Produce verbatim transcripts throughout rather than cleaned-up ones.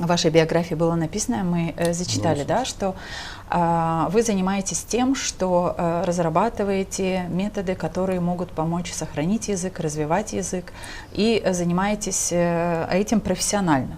В вашей биографии было написано, мы э, зачитали, да, что а, вы занимаетесь тем, что э, разрабатываете методы, которые могут помочь сохранить язык, развивать язык, и э, занимаетесь э, этим профессионально.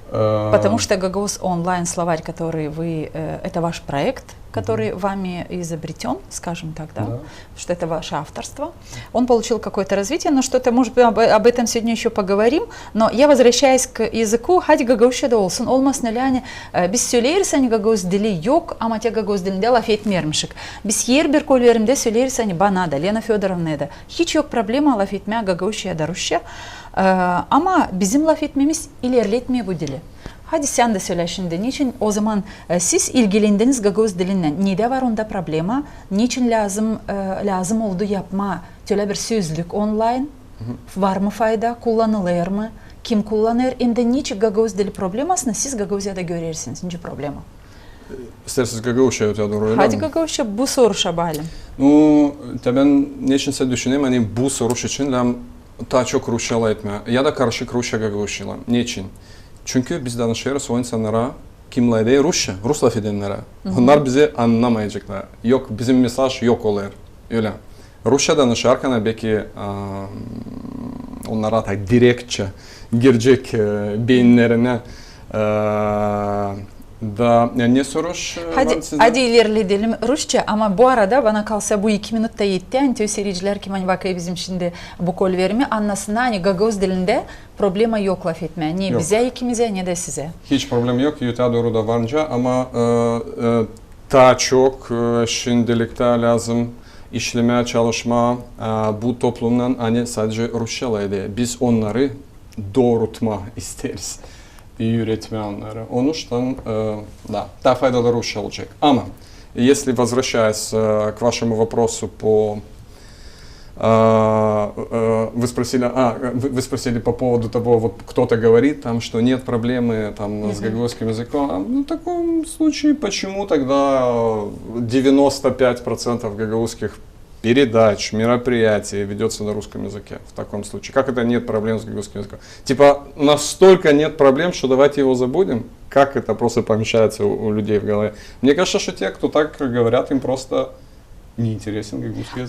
Потому что Gagauz онлайн словарь, который вы, э, это ваш проект, который вами изобретен, скажем так, да, что это ваше авторство. Он получил какое-то развитие, но что-то, может быть, об, об этом сегодня еще поговорим. Но я возвращаюсь к языку, hadi gagauzça da olsun, olmasın ölä, ani e, biz söleeriz, ani gagauz dili yok, ama te gagauz dilindä lafetmeermişik. Biz herbir kol verimdä söleeriz, ani bana da, Lena Födorovnaya da, hiç yok problema lafetmää gagauzça ya da rusça. E, ama bizim lafetmemiz ilerletmeer bu dili. Hadi sän dä sölä şindi, neçin ozaman e, siz ilgilendiniz gagauz dilinnän? Nedä var onda problema? Neçin lääzım, e, lääzım oldu yapmaa tölä bir sözlük onlayn? Var mı fayda? Kullanılêr mı? Kim kullanêr? Hem dä neçin gagauz dili problemasını siz Gagauziyada görersiniz? Nicä problema? İstärsiniz gagauzça ötää dooru, ölä mi? Hadi gagauzça bu soruşa baalim. Nu, te bän neçinsä düşünerim, ani bu soruş için lääzım taa çok rusça lafetmää. Ya da karışık rusça gagauzça. Neçin? Çünkü biz danışêrız o insannara, kim lafeder rusça, rus lafedennärä. Onnar bizi annamayaceklar. Yok, bizim mesaj yok olêr. Ölä. Rusça danışarkan beki, a, onnara taa direktçä girecek e, beyinnerinä. E, da, e, ne soruş e, var sizdä? Hadi ilerledelim rusça, ama bu arada bana kalsa bu iki minut da etti. Ani te seyircilär, kim ani bakêr bizim şindi bu kol verimi, annasınnar, ani gagauz dilindä problema yok lafetmää. Ne bizä ikimizä, ne dä sizä. Hiç problema yok, ötää dooru da var nicä, ama e, e, taa çok e, şindiliktä lääzım işlemää, çalışmaa e, bu toplumnan, ani sadecä rusça lafeder. Biz onnarı doorutmaa isteeriz. Üüretmää onnarı. Onuştan e, da, taa faydalı rusça olacek. Ama если возвращаясь э, к вашему вопросу по А, э, вы спросили, а, вы, вы спросили по поводу того, вот кто-то говорит, там, что нет проблемы там, с гагузским языком. А в таком случае, почему тогда девяносто пять процентов гагузских передач, мероприятий ведётся на русском языке в таком случае? Как это нет проблем с гагузским языком? Типа, настолько нет проблем, что давайте его забудем? Как это просто помещается у, у людей в голове? Мне кажется, что те, кто так говорят, им просто неинтересен гагузский язык.